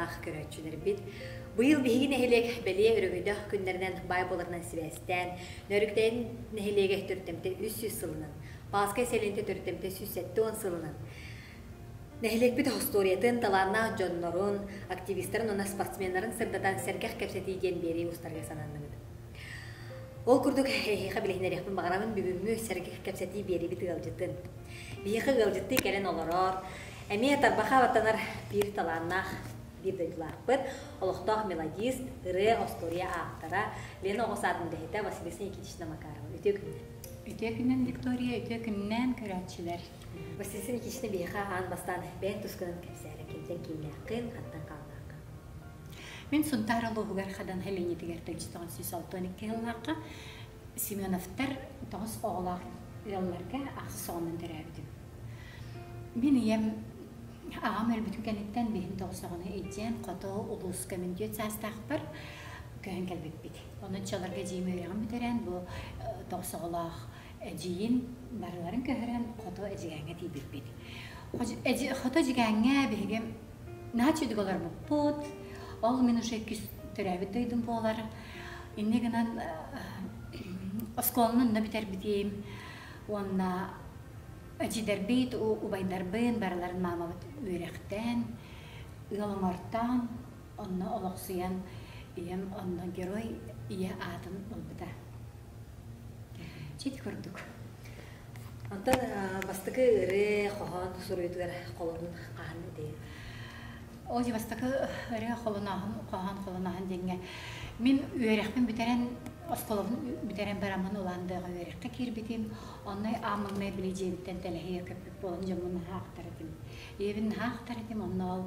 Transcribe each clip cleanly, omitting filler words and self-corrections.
Тапталлаах көрөөччүлэрбит! Быйыл биһиги нэһилиэк бэлиэ өрөгөйдөөх күннэринэн баай буоларынан сибээстээн, Нөөрүктэйин нэһилиэгэ төрүттэмтэ 300 сылынан, Пааскай сэлиэнтэ төрүттэмтэ 170 сылынан, нэһилиэкпит остуоруйатын, талааннаах дьоннорун, активистарын уонна спортсменнарын сырдатан сэргэх кэпсэтии диэн биэрии устарга сананныбыт. Ол курдук эһиэхэ билиһиннэриэхпин баҕарабын бүгүҥҥү сэргэх кэпсэтии биэриибит ыалдьытын. Биһиэхэ ыалдьыттыы кэлэн олорор, эмиэ тарбахха баттанар биир талааннаах биир дойдулаахпыт, олохтоох мелодист, ырыа, остуоруйа ааптара, Лена оҕо саадын үлэһитэ Василиса Никитична Макарова. Үтүө күнүнэн. Үтүө күнүнэн, Виктория, үтүө күнүнэн көрөөччүлэр. Василиса Никитична биһиэхэ аан бастаан бэйэҥ тускунан кэпсээрэ, кимтэн кииннээххин, хантан хааллааххын? Мин Сунтаар улууһугар Хадан сэлиэнньэтигэр 1962 сыллаахха Семеновтар тоҕус оҕолоох ыалларга ахсыс оҕонон төрөөбүтүм. Мин ийэм аҕам өлбүтүн кэнниттэн биһин тоҕус оҕону илдьэн хоту улууска мин түөрт саастаахпар көһөн кэлбиппит. Онон чаларга эдьиийим үөрэҕин бүтэрэн бу тоҕус оҕолоох эдьиийин барыларын көһөрөн хоту Эдьигээҥҥэ тиийбиппит. Хоту Эдьигээҥҥэ биһиги наһаа үчүгэй олорбуппут. Ол мин уже иккис төрөөбүт дойдум буолар. Инньэ гынан оскуоланы онно бүтэрбитим уонна эдьиийдэрбит, убайдарбын барыларын маамабыт үөрэхтээн, ыал оҥортоон, онно олохсуйан ийэм онно герой ийэ аатын ылбыта. Чит курдук. Онтон бастакы ырыа, хоһоон суруйуутугар холонун хаһан этэй? Ол бастакы ырыа холонооһун, хоһоон холонооһун диэҥҥэ мин үөрэхпин бүтэрэн, оскуолабын бүтэрэн бараммын Улаандыаҕа үөрэххэ киирбитим. Онно аан маҥнай били дьиэбиттэн тэлэһийэ көппүт буолан дьоммун наһаа ахтар этим. Ийэбин наһаа ахтар этим, онно ол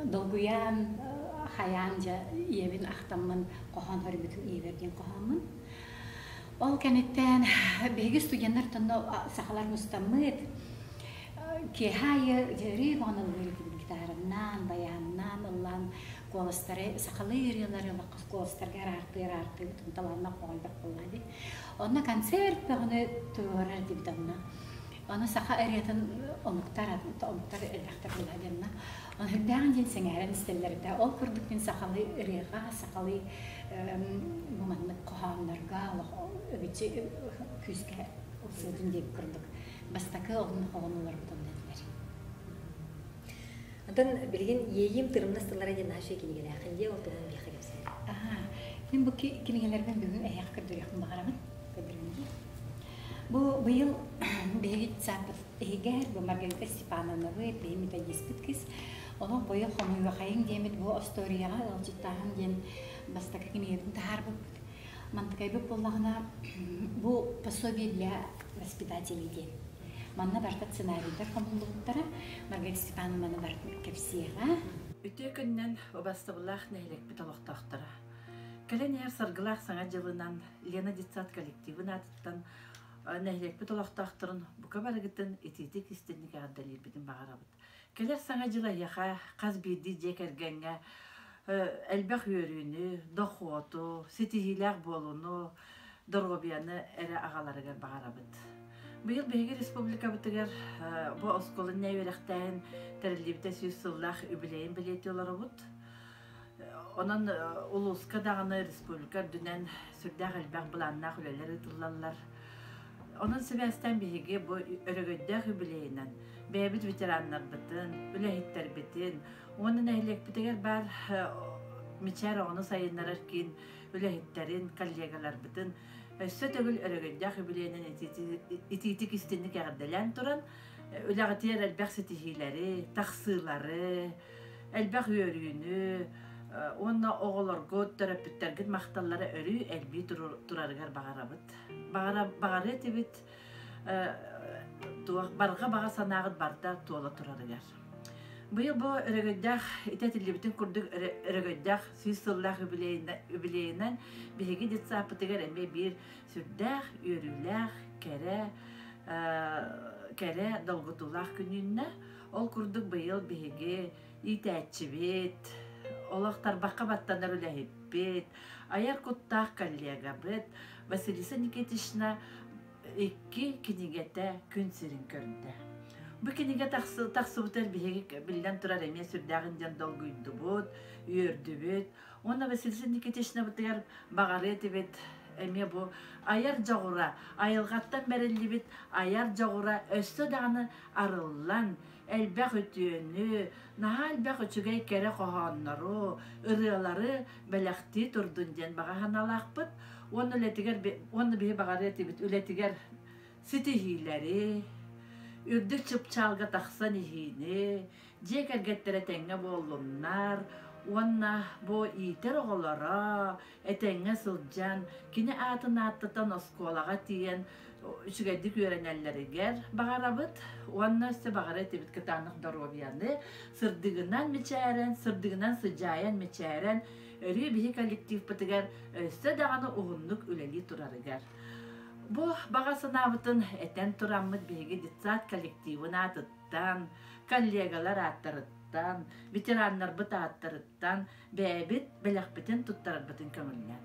долгуйан, хайаан дьэ ийэбин ахтаммын хоһоон суруйбутум ийэбэр диэн хоһооммун. Ол кэнниттэн биһиги студеннар онно сахалар мустаммыт киэһэ аайы дьиэрии оҕону ыллыыр этибит гитараннаан, баяннаан ыллаан куоластары сахалыы ырыалары куоластарга араартыы араартыыбыт талааннаах оҕо элбэх буолла дии. Онно концерт бөҕөнү туруорар этибит онно. Аны саха ырыатын омуктар омуктар элбэхтэр буолла диэнна. Оны үрдээҕин диэн сэҥээрэн истэллэр этэ. Ол курдук мин сахалыы ырыаҕа, сахалыы бу маннык хоһооннорго олох үгүччү күүскэ ылсыбытым диэбит курдук бастакы олун холонууларбыт онно этилэр. Онтон билигин Иэйиим тырымнас тыллара диэн наһаа үчүгэй кинигэлээххин дии, ол туһунан биһиэхэ кэпсээн. Аһаа, мин бу кинигэлэрбин бүгүн эһиэхэ көрдөрүөхпүн баҕарабын. Көрдөрүм дии. Бу быйыл биһиги сааппыт иһигэр бу Маргарита Степановнабыт, биһи методиспыт кыыс, олох быйыл хомуйуохайыҥ диэммит бу остуоруйаҕа ыалдьыттааһын диэн бастакы кинигэбитин таһаарбыппыт. Мантыкайбыт буоллаҕына, бу пособие для воспитателей диэн. Манна барыта сценарийдар хомуллубуттара. Маргарита Степановнаны барытын кэпсиэҕэ. Үтүө күнүнэн убастабыллаах нэһилиэкпит олохтоохторо. Кэлэн иһэр саргылаах саҥа дьылынан Лена детсад коллективын аатыттан нэһилиэкпит олохтоохторун бука барыгытын итиитик истинник эҕэрдэлиирбитин баҕарабыт. Кэлэр саҥа дьыл эһиэхэ хас биирдии дьиэ кэргэҥҥэ элбэх үөрүүнү, дохуоту, ситиһиилээх буолууну, доруобуйаны эрэ аҕаларыгар баҕарабыт. Быйыл биһиги республикабытыгар бу оскуола үөрэхтээһин тэриллибитэ сүүс сыллаах үбүлүөйүн бэлиэтии олоробут. Онон улууска даҕаны республика үрдүнэн сүрдээх элбэх былааннаах үлэлэр ыытыллаллар. Онон сибээстээн биһиги бу өрөгөйдөөх үбүлүөйүнэн бэйэбит ветераннарбытын, үлэһиттэрбитин уонна нэһилиэкпитигэр баар Мичээр оҕону сайыннарар киин үлэһиттэрин, коллегаларбытын өссө төгүл өрөгөйдөөх үбүлүөйүнэн итиитик истинник эҕэрдэлээн туран, үлэҕитигэр элбэх ситиһиилэри, тахсыылары, элбэх үөрүүнү уонна оҕолоргут, төрөппүттэргит махталлара өрүү элбии турарыгар баҕарабыт. Баҕарыа этибит туох барҕа баҕа санааҕыт барда туола турарыгар. Быйыл бу өрөгөйдөөх ити этиллибитин курдук өрөгөйдөөх сүүс сыллаах үбүлүөйүнэн биһиги детсааппытыгар эмиэ биир сүрдээх үөрүүлээх, кэрэ, кэрэ долгутуулаах күн үүннэ. Ол курдук быйыл биһиги иитээччибит, олох тарбахха баттанар үлэһиппит, айар куттаах коллегабыт Василиса Никитична икки кинигэтэ күн сирин көрдө. Бу кинигэ тахсыбытыгар биһиги биллэн турар эмиэ сүрдээҕин диэн долгуйдубут, үөрдүбүт. Уонна Василиса Никитичнабытыгар баҕарыа этибит эмиэ бу айар дьоҕура, айылҕаттан бэриллибит айар дьоҕура өссө даҕаны арыллан, элбэх үтүөнү, наһаа элбэх үчүгэй кэрэ хоһооннору, ырыалары бэлэхтии турдун диэн баҕа санаалаахпыт. Уонна үлэтигэр уонна биһи баҕарыа этибит үлэтигэр ситиһиилэри, үрдүк чыпчаалга тахсан иһиини, дьиэ кэргэттэрэ тэҥҥэ буоллуннар уонна бу иитэр оҕолоро этэҥҥэ сылдьан, кини аатын ааттатан оскуолаҕа тиийэн үчүгэйдик үөрэнэллэригэр баҕарабыт уонна өссө баҕара этибит кытаанах доруобуйаны сырдыгынан мичээрэн, сырдыгынан сыдьаайан мичээрэн өрүү биһи коллективпытыгар өссө даҕаны уһуннук үлэлии турарыгар. Бу баҕа санаабытын этэн тураммыт биһиги детсад коллективын аатыттан, коллегалар ааттарыттан, ветераннарбыт ааттарыттан бэйэбит бэлэхпитин туттарарбытын көҥүллээн.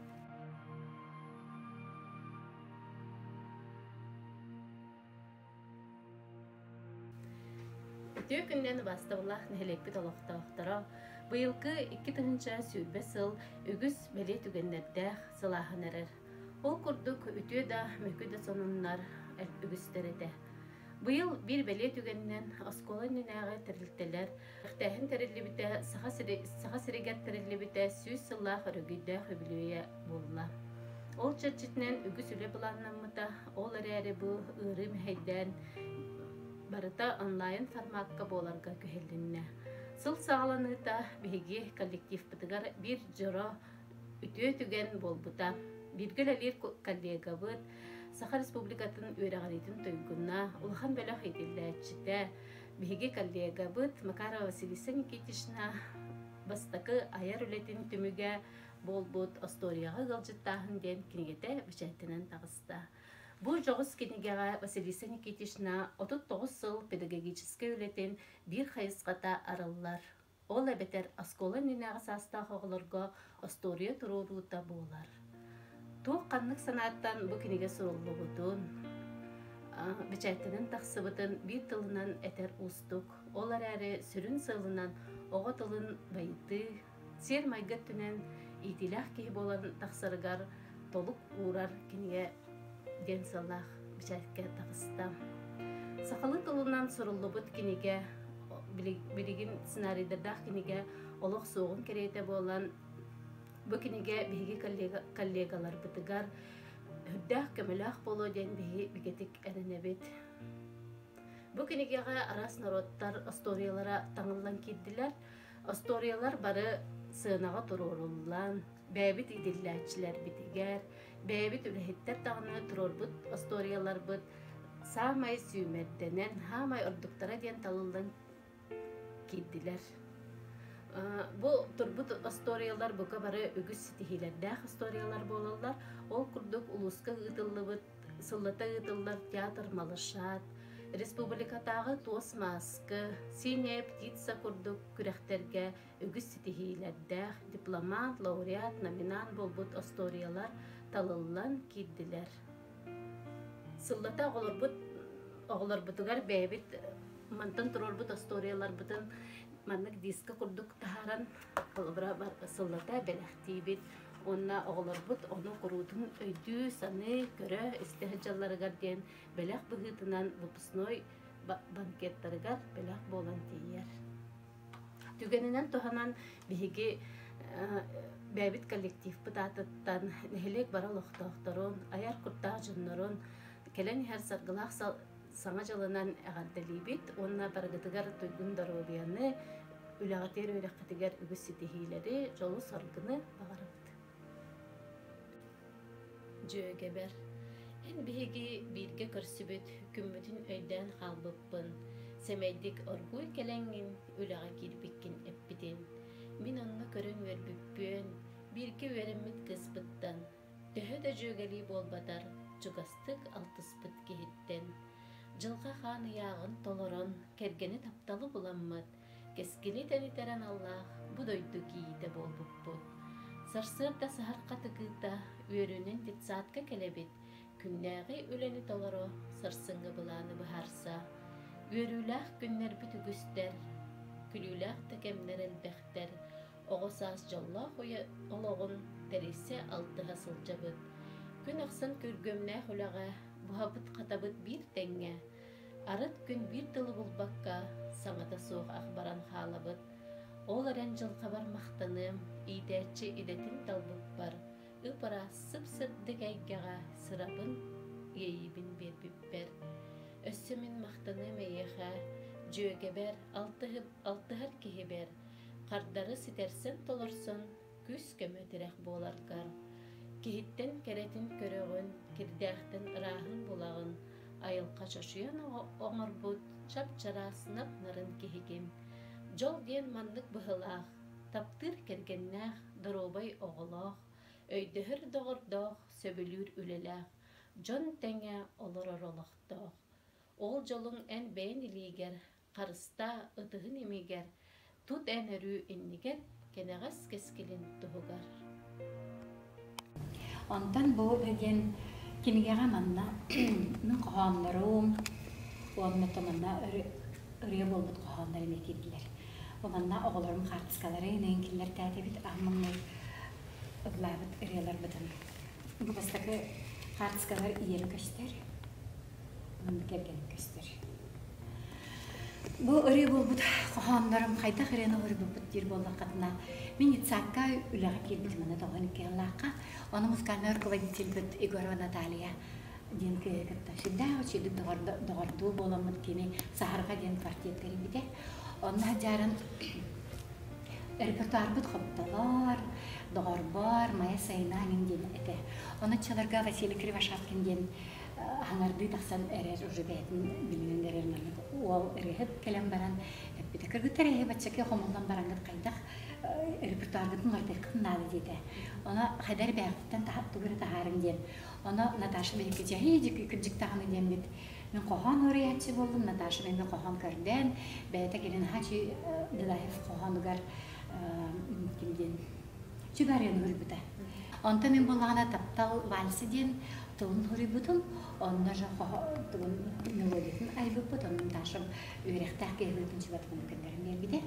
Үтүө күнүнэн убаастабыллаах нэһилиэкпит олохтоохторо! Быйылгы 2020 сыл үгүс бэлиэ түгэннэрдээх сылааһын эрэр. Ол курдук үтүө да, мөкү да сонуннар үгүстэр этэ. Быйыл биир бэлиэ түгэнинэн оскуола иннинээҕи тэрилтэлэр үөрэхтээһин тэриллибитэ Саха, Саха сиригэр тэриллибитэ 100 сыллаах өрөгөйдөөх үбүлүөйэ буолла. Ол чэрчитинэн үгүс үлэ былааннаммыта, ол эрээри бу ыарыы мэһэйдээн барыта онлайн формакка буоларга күһэллиннэ. Сыл саҕаланыыта биһиги коллективпытыгар биир дьоро үтүө түгэн буолбута. Бииргэ үлэлиир коллегабыт, Саха Республикатын үөрэҕириитин туйгуна, улахан бөлөх иитиллээччитэ, биһиги коллегабыт Макарова Василиса Никитична бастакы айар үлэтин түмүгэ буолбут «Остуоруйаҕа ыалдьыттааһын» диэн кинигэтэ бэчээттэнэн таҕыста. Бу дьоҕус кинигэҕэ Василиса Никитична 39 сыл педагогическай үлэтин биир хайысхата арыллар. Ол эбэтэр оскуола иннинээҕи саастаах оҕолорго остуоруйа туруоруута буолар. Туох ханнык санааттан бу кинигэ суруллубутун, бэчээттэнэн тахсыбытын биир тылынан этэр уустук. Ол эрээри сүрүн сыалынан оҕо тылын байытыы, сиэр-майгы өттүнэн иитиилээх киһи буолан тахсарыгар толук уурар кинигэ диэн сыаллаах бэчээккэ таҕыста. Сахалыы тылынан суруллубут кинигэ билигин сценарийдардаах кинигэ олох суоҕун кэриэтэ буолан бу кинигэ биһиги коллегаларбытыгар үрдээх көмөлөөх буолуо диэн биһиги бигэтик эрэнэбит. Бу кинигэҕэ араас норуоттар остуоруйалара таҥыллан киирдилэр. Остуоруйалар бары сыанаҕа туруоруллан, бэйэбит иитиллээччилэрбитигэр, бэйэбит үлэһиттэр даҕаны туруорбут остуоруйаларбыт саамай сүүмэрдэнэн, саамай ордуктара диэн талыллан киирдилэр. Бу турбут остуоруйалар бука бары үгүс ситиһиилэрдээх остуоруйалар буолаллар. Ол курдук улууска ыытыллыбыт сыллата ыытыллар театр «Малышат», республикатааҕы «Туос мааскы», «Синяя птица» курдук күрэхтэргэ үгүс ситиһиилэрдээх дипломант, лауреат, номинант буолбут остуоруйалар талыллан киирдилэр. Сыллата оҕолорбут оҕолорбутугар бэйэбит мантан туруорбут остуоруйаларбытын маннык диска курдук таһааран холобура сыллата бэлэхтиибит уонна оҕолорбут ону куруутун өйдүү, саныы, көрө, истэ сылдьалларыгар диэн бэлэх быһыытынан выпускной банкеттарыгар бэлэх буолан тиийэр. Түгэнинэн туһанан биһиги бэйэбит коллективпыт аатыттан нэһилиэк бары олохтоохторун, айар куттаах дьоннорун кэлэн иһэр саргылаах Саҥа дьылынан эҕэрдэлиибит уонна барыгытыгар туйгун доруобуйаны, үлэҕитигэр үөрэххитигэр үгүс ситиһиилэри, дьолу-саргыны баҕарабыт. Дьүөгэбэр, эн биһиги бииргэ көрсүбүт күммүтүн өйдөөн хаалбыппын, сэмэйдик оргууй кэлэҥҥин үлэҕэ киирбиккин эппитин. Мин онно көрөн үөрбүппүөн, бииргэ үөрэммит кыыспыттан, төһө да дьүөгэлии буолбатар, чугастык алтыспыт киһиттэн. Дьылҕа хаан ыйааҕын толорон, кэргэни тапталы буламмыт, кэскили тэнитэр аналлаах бу дойду кийиитэ буолбуппут. Сарсыарда саһарха тыгыыта үөрүүнэн детсадка кэлэбит, күннээҕи үлэни толоро, сарсыҥҥы былааны быһаарса. Үөрүүлээх күннэрбит үгүстэр, күлүүлээх да кэмнэр элбэхтэр, оҕо саас дьоллоох уйа олоҕун тэрийсэ алтыһа сылдьабыт. Күн ахсын күргүөмнээх үлэҕэ буһабыт-хатабыт биир тэҥҥэ, арыт күн биир тылы булбакка, саҥата суох ах баран хаалабыт. Ол эрэн дьылҕабар махтаныам, иитээччи идэтин талбыппар, ып-ыраас сып-сырдык эйгэҕэ сырабын, иэйиибин биэрбиппэр. Өссө мин махтаныам эйиэхэ, дьүөгэбэр, алтыһар киһибэр, хардары ситэрсэн-толорсон күүс-көмө тирэх буоларгар. Киһиттэн кэрэтин көрөҕүн, кирдээхтэн ырааһын булаҕын, айылҕа чочуйан оҥорбут чап-чараас нап-нарын киһигин. Дьол диэн маннык быһыылаах, таптыыр кэргэннээх, доруобай оҕолоох, өйдөһөр доҕордоох, сөбүлүүр үлэлээх, дьон тэҥэ олорор олохтоох. Ол дьолуҥ эн бэйэн илиигэр, харыстаа ытыһын имигэр, тут эн өрүү иннигэр, кэнэҕэс кэскилин туһугар. Онтон бу диэн кинигэҕэ манна мин хоһооннорум уонна манна ырыа буолбут хоһооннор эмиэ киирдилэр. Бу манна оҕолорум хаартыскалары инэн киллэртээтэбит аһыммыт ыллаабыт ырыаларбытын. Бу бастакы хаартыскалар ийэм көстөр, уонна кэргэним көстөр. Бу ырыа буолбут хоһооннорум хайдах ырыаны уһуйбуппут диир буоллаххытына, мин детсадка үлэҕэ киирбитим аны тоҕон икки Ону музыкальнай руководительбит Егорова Наталья диэн кыыһы кытта сүрдээх үчүгэйдик доҕордуу буоламмыт кини Саһарҕа диэн квартет тэрийбитэ. Онно дьааран репертуарбыт хоптолор, доҕорбор, Майа Сайына диэн этэ. Ону оччолорго Василий Кривошапкин диэн хаҥардыы тахсан эрэр уже бэйэтин билинэн эрэр маннык уол ырыаһыт кэлэн баран эппитэ кыргыттар эһи баччаки хомуллан бараҥҥыт хайдах репертуаргытын уларытыаххытын наада диэтэ. Ону хайдар бэйэҕититтэн тугу эрэ таһаарыҥ диэн. Ону Наташа биһикки дьэһии кырдьык даҕаны диэммит мин хоһоон уруйааччы буоллум. Наташа эмиэ хоһоон көрдөөн бэйэтэ кэлин Хачи Дылаев хоһоонугар ким диэн Чүбарыаны уруйбута. Онтон мин буоллаҕына таптал вальсы диэн тылын суруйбутум, онно же тугун мелодиятын айбыппыт, онно Наташам үөрэхтээх киһи быһыытын чубатыгын көннөрөн биэрбитэ.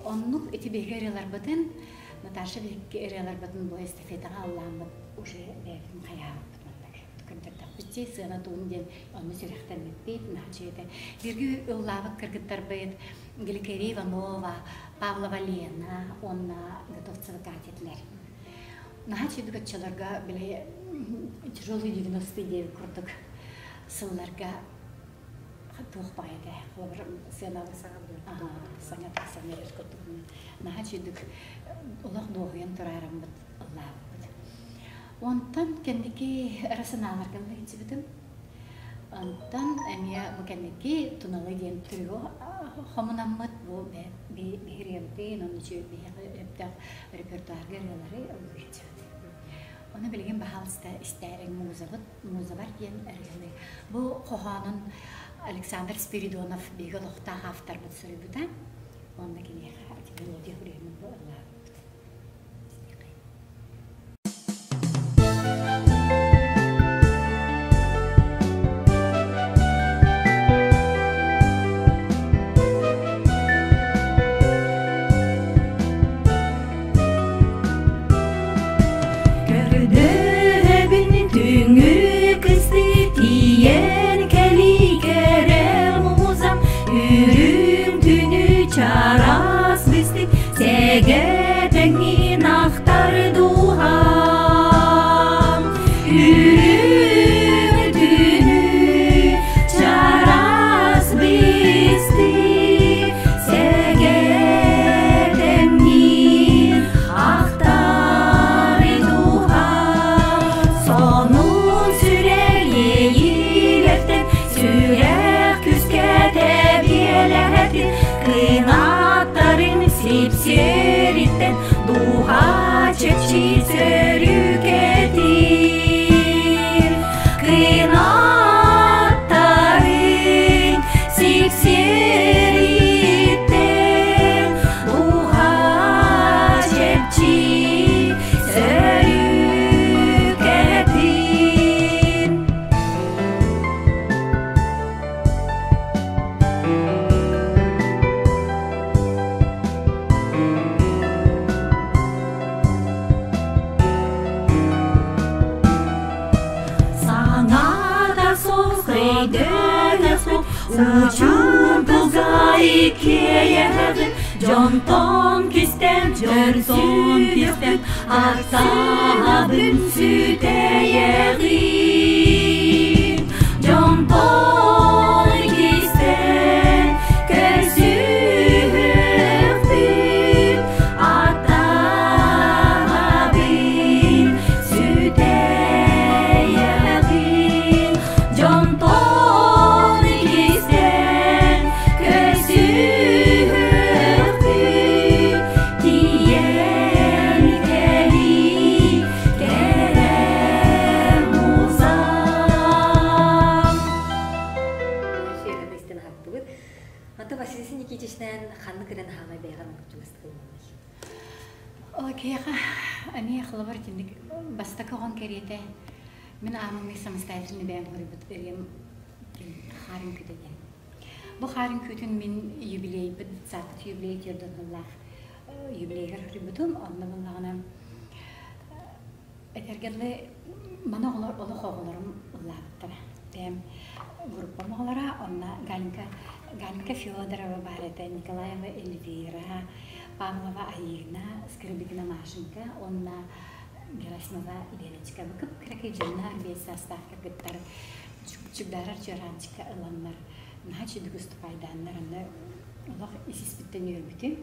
Оннук ити биһиги ырыаларбытын, Наташа биһиги ырыаларбытын бу эстафетаҕа аллааммыт уже бэйэбитин хайаабыппыт маннык көрдөрдөхпүт дии, сыана туун диэн онно сүрэхтэммиппит, наһаа этэ. Бииргэ ыллаабыт кыргыттарбыт Гликерия Иванова, Павлова Лена уонна Готовцева Катя этилэр. Наһаа үчүгэй оччолорго били тяжелый 90-е диэбит курдук сылларга туох баҕайы этэ. Холобур, сыанабыт саҥа тахсан эрэр курдук. Наһаа үчүгэй олох дуоһуйан тураараммыт ыллаабыппыт. Онтон кэнники ыра санааларга ыллыйдьыбытым. Онтон эмиэ бу кэнники Туналы диэн трио хомунаммыт бу биһириэбитин, онно биһиэхэ өптөөх репертуарга ырыалары ыллыйдьыбыт. Ону билигин баһаалыста истээриҥ музабыт, музабар диэн ырыаны. Бу хоһоонун Александр Спиридонов биһиги олохтоох авторбыт суруйбута. Онно киниэхэ мелодия суруйаммыт бу ыллаабыппыт. Көрдөһөбүн түҥү кыстыы тиийэн кэлии кэрэ музам үрүҥ түнү чараас быстык сэгэ. Өйдөөхпүт Учууталга иккиэйэҕин Дьонтон кистэн көрсүөхпүт Артаабын сүтэйэҕин Дьонтон кистэн көрсүөхпүт Артаабын сүтэйэҕин Дьонтон кистэн көрсүөхпүт Тиийэн кэлии кэрэ музам. Шераны истэн аһаттыбыт. Ата Василиса Никитичнээн ханнык ыран хаамай бэйэҕэр чугастык ылынный? Ол киһиэхэ эмиэ холобур итинник бастакы оҕом кэриэтэ мин ааммын самостоятельно бэйэм хоруйбут ырыам хаар үҥкүүтэ диэн. Бу хаар үҥкүүтүн мин юбилейбыт, сааппыт юбилей түөрт сыллаах юбилейгар хоруйбутум. Онно буллаҕына этэргэ дылы маны оҕолор олох оҕолорум ыллаабыттара. Бэйэм группам оҕолоро, онно Галенька, Галенька Федорова баар этэ, Николаева Эльвира, Павлова Айыына, Скрыбыкина Машенька уонна Герасимова Леночка. Бу кып-кыракый дьоннор, биэс саастаах кыргыттар чугдаарар чуораанчыкка ыланнар, наһаа үчүгэй уступайдааннар, онно олох ис-испиттэн үөрбүтүм.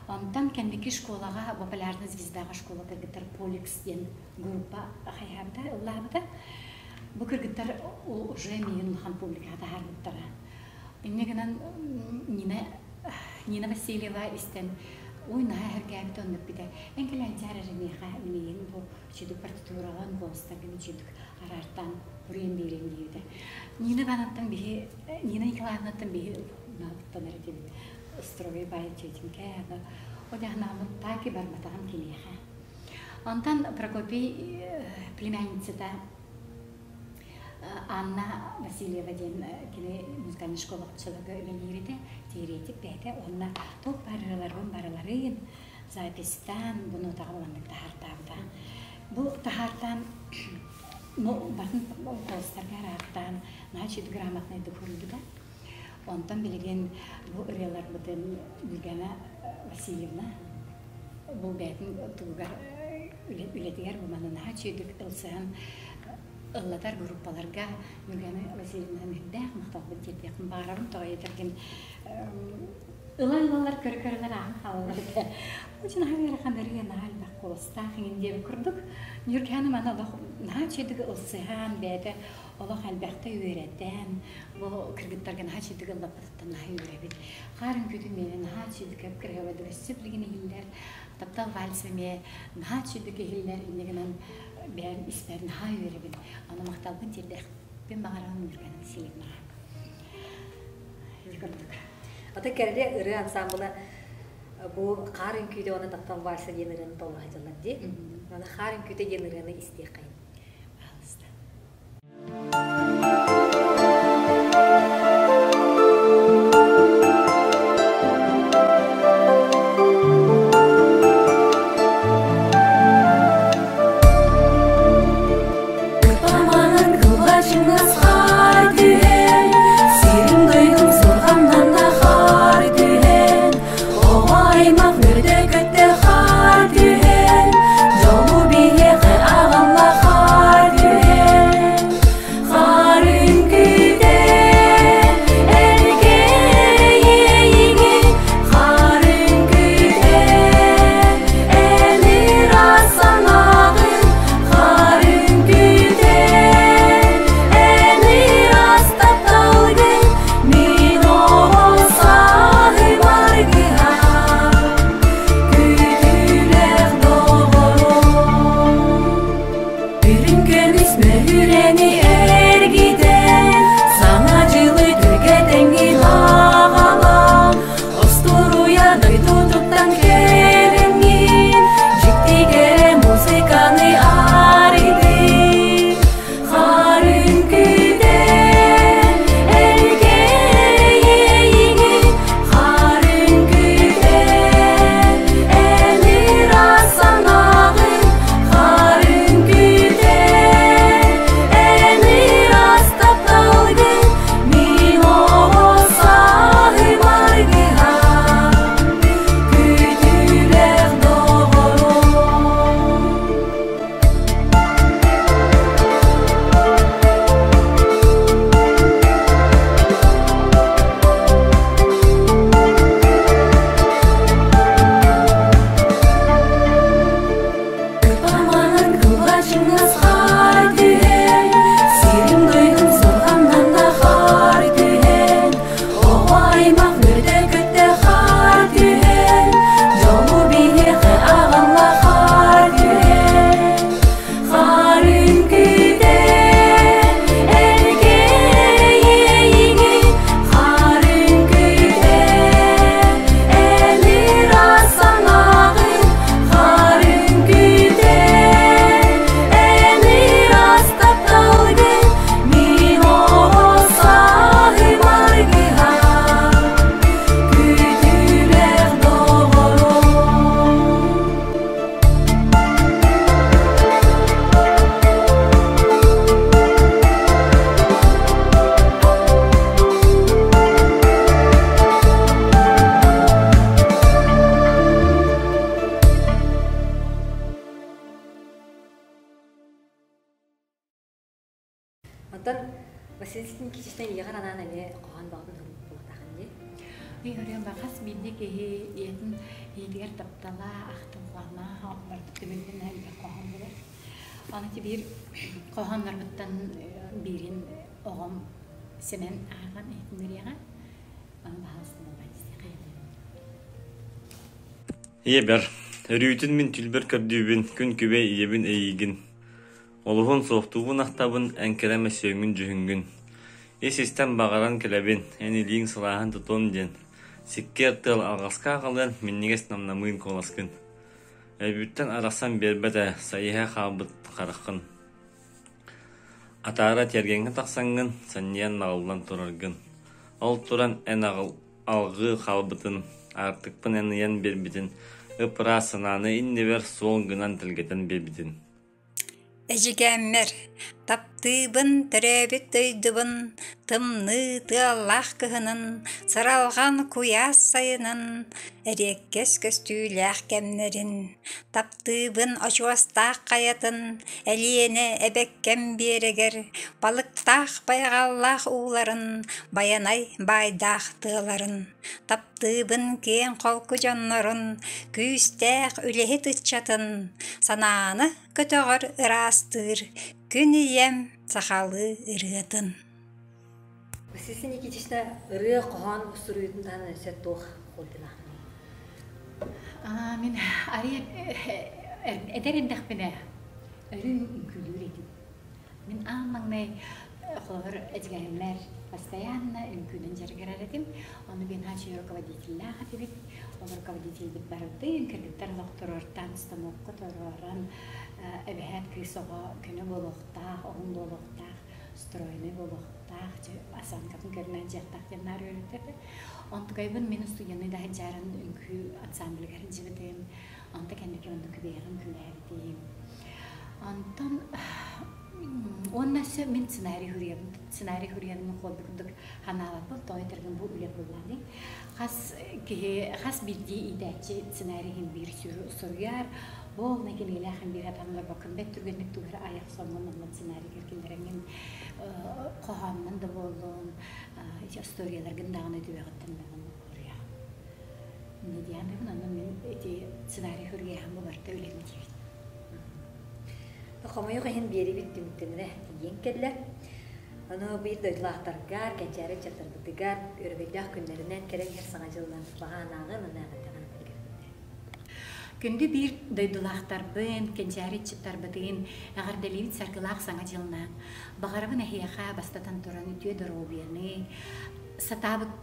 Онтон кэнники школаҕа популярная звездаҕа школа кыргыттар Поликс диэн группа хайаабыта, ыллаабыта. Бу кыргыттар уже миигин улахан публикаҕа таһаарбыттара. Инньэ гынан Нина, Нина Васильева истэн ой наһаа эһэргээбит оннук битэ. Эн кэлээнчээр эрэ миэхэ миигин бу үчүгэй партитураҕын, голостаргын үчүгэй араартаан уруйан биэриэм диэбитэ. Нина Ивановнаттан биһи Нина Николаевнаттан биһи наабыттан эрэ диэбит строгай баай тетенькэ ол анааммыт так и барбатаҕым киниэхэ. Онтон Прокопий племянницата Анна Васильева диэн кини музыкальнай школа оччолорго үлэлиир этэ, теоретик бэйэтэ уонна туох баар ырыаларбын барыларын записьтаан бу нотаҕа маннык таһаартаабыта. Бу таһаартаан ну батын голостарга араартаан наһаа үчүгэй грамотнайдык суруйбута. Онтон билигин бу ырыаларбытын Нюргана Васильевна бу бэйэтин тугугар үлэтигэр бу манна наһаа үчүгэйдик ылсыһан ыллатар группаларга Нюргана Васильевна үрдээх махталбын тиэрдиэхпин баҕарабын. Тоҕо диэтэргин ыла-ылалар көрө-көрөлөр ааһан хаалаллар этэ. Очень наһаа ыарахан ырыа наһаа элбэх куоластаах иҥин диэбит курдук. Нюргана маны олох наһаа үчүгэйдик ылсыһан бэйэтэ олох элбэхтэ үөрэтэн бу кыргыттарга наһаа үчүгэйдик ыллаппытыттан наһаа үөрэбит. Хаар үҥкүүтүн миэнэ наһаа үчүгэйдик кырыһабадык өссө билигин иһиллэр. Таптал вальс эмиэ наһаа үчүгэйдик иһиллэр. Инньэ гынан бэйэм испэр наһаа үөрэбин. Аны махталбын тиэрдиэхпин баҕарабын Нюргана Васильевнаҕа. Курдук. Ата кэрэлэ ырыа ансамбла бу хаар үҥкүүтэ уонна таптал вальса диэн ырыаны толоро сылдьаллар дии. Аны хаар үҥкүүтэ диэн ырыаны истиэххэйин. Пожалуйста. Кыпаманан кылгачыңыз хаар түһэн, Сирим дойдум суорҕаннан да хаар түһэн, Оҕо аймах үөрдэ-көттө хаар түһэн, Дьолу биһиэхэ аҕалла хаар түһэн. Василий Никитичтан ийэҕэр анаан эмиэ хоһоон баҕатын суруйбут буолуохтааххын дии. Ый хас биирдии киһи ийэтин ийэтигэр таптала, ахтылҕана, барыта түмүллэн элбэх хоһоон буолар. Аны биир хоһооннорбуттан биирин оҕом Сэмэн ааҕан иһитиннэриэҕэ. Аны баһаалыста буолбай истиэхэ. Ийэбэр, өрүүтүн мин түүлбэр көрдүүбүн, күн күбэй ийэбин эйиигин. Олуһун суохтуубун ахтабын, эн кэрэ мөссүөҥҥүн дьүһүҥҥүн. Ис-истэн баҕаран кэлэбин, эн илииҥ сылааһын тутуом диэн. Сиккиэр тыал алҕаска аҕалыан, минньигэс намнамыын куоласкын. Өйбүттэн арахсан биэрбэт ээ, сайыһа хаалбыт хараххын. Атаара тиэргэҥҥэ тахсаҥҥын, санньыйан наҕыллан тураргын. Ол туран эн алҕыы хаалбытын, аартыкпын эн ыйан биэрбитин, ып-ыраас санааны иннибэр суол гынан тэлгэтэн биэрбитин. Эдьигээммэр таптыыбын төрөөбүт дойдубун, тымныы тыаллаах кыһынын, сыралҕан куйаас сайынын, эриэккэс көстүүлээх кэмнэрин, таптыыбын очуостаах хайатын, Элиэнэ эбэккэм биэрэгэр, балыктаах байҕаллаах ууларын, байанай баайдаах тыаларын, таптыыбын киэҥ холку дьоннорун, күүстээх үлэһит ыччатын, санааны көтөҕөр ыраастыыр күн ийэм сахалыы ырыатын. Василиса Никитична ырыа хоһоон суруйуутун таһынан өссө туох хоббилааххыный? Мин арыйа эдэр эрдэхпинэ өрүү үҥкүүлүүр этим. Мин аан маҥнай холобур эдьигээммэр постоянно үҥкүүнэн дьарыгырар этим. Ону биэнһааччы руководителлээх этибит. Ол руководительбит бардыын кыргыттар олохторуортаан станокка туруоран эбэһээт кыыс оҕо көнө буолуохтаах, оһун буолуохтаах, стройный буолуохтаах, осанкатын көрүнэн дьиэхтаах диэн наар үөрэттэрдэ. Онтукайбын мин студенный да сылдьарын үҥкүү ансамблыгар сылдьыбытым. Онто кэнники онно күбэйэҕин үҥкүүлээбитим. Онтон уонна өссө мин сценарий суруйабын. Сценарий суруйарын хобби курдук ханаабаппын, тоҕо этэргин бу үлэ буоллаҕай. Хас киһи, хас биирдии иитээччи сценарийын биир суруйар, буолна кинигэлээх биир атааннарбаккын бэт түргэнник тугу эрэ айах соҥҥун онно сценарийгар киллэрэҥҥин хоһоонунан да буоллун, историяларгын даҕаны түбэҕиттэн даҕаны суруйаҕын. Инньэ диэхпин онно мин ити сценарий суруйааһын бу барыта үлэм диибин. Хомойуох иһин биэрибит түмүктэнэрэ тиийэн кэллэ. Ону биир дойдулаахтаргар, кэнчээри ыччаттарбытыгар өрөгөйдөөх күннэринэн кэлэн иһэр Саҥа дьылынан баҕа аанааҕын уонна эҕэрдэҕин этэргэр Күндү биир дойдулаахтарбын, кэнчээри ыччаттарбытын эҕэрдэлиибит саргылаах Саҥа дьылынан. Баҕарабын эһиэхэ бастатан туран үтүө доруобуйаны, сатаабыт,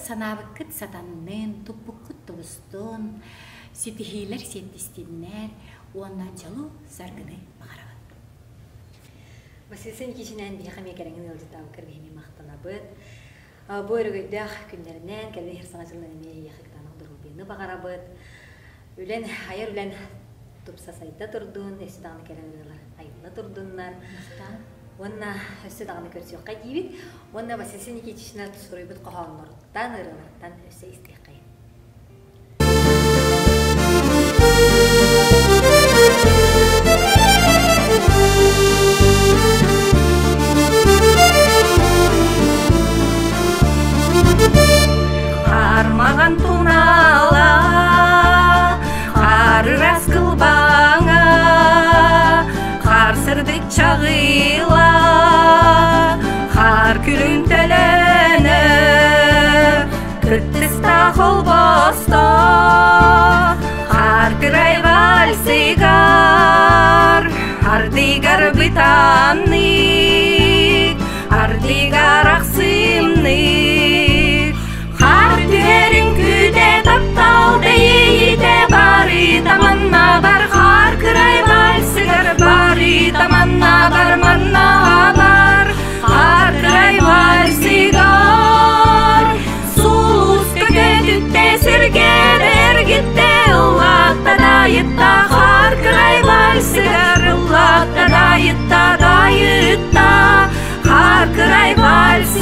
санаабыккыт сатаннын, туппуккут тубустун, ситиһиилэр сиэттистиннэр уонна дьолу саргыны баҕарабын. Василиса Никитичнээн биһиэхэ эмиэ кэрэҥин ыалдьыттаабыккар биһини махтанабыт. Бу өрөгөйдөөх күннэринэн, кэлин иһэр саҥа дьылынан эмиэ эйиэхэ кытаанах доруобуйаны баҕарабыт. Үлэн, айар үлэн тупса сайда турдун, өссө даҕаны кэрэ ырыалар айылла турдуннар. Уонна өссө даҕаны көрсүөххэ диибит. Уонна Василиса Никитична суруйбут хоһоонноруттан, ырыаларыттан өссө истиэххэйин. Хармаҕан тунаала, харырас кылбаҥа, хаар сырдык чаҕыла, хаар күлүн төлөнө, кыттыста холбосто, хаар кырай вальсыгар, ардыгар бытаннык, ардыгар ахсымнык, хаар түһэрин күүтэ таптал бэйиитэ бары таманна бар хаар кырай вальсыгар бары таманна бар манна бар хаар кырай вальсыгар сулус көтүттэ сиргэ эргитте ыллаатта дайытта хаар кырай вальсыгар ыллаатта дайытта дайытта хаар кырай вальсыгар.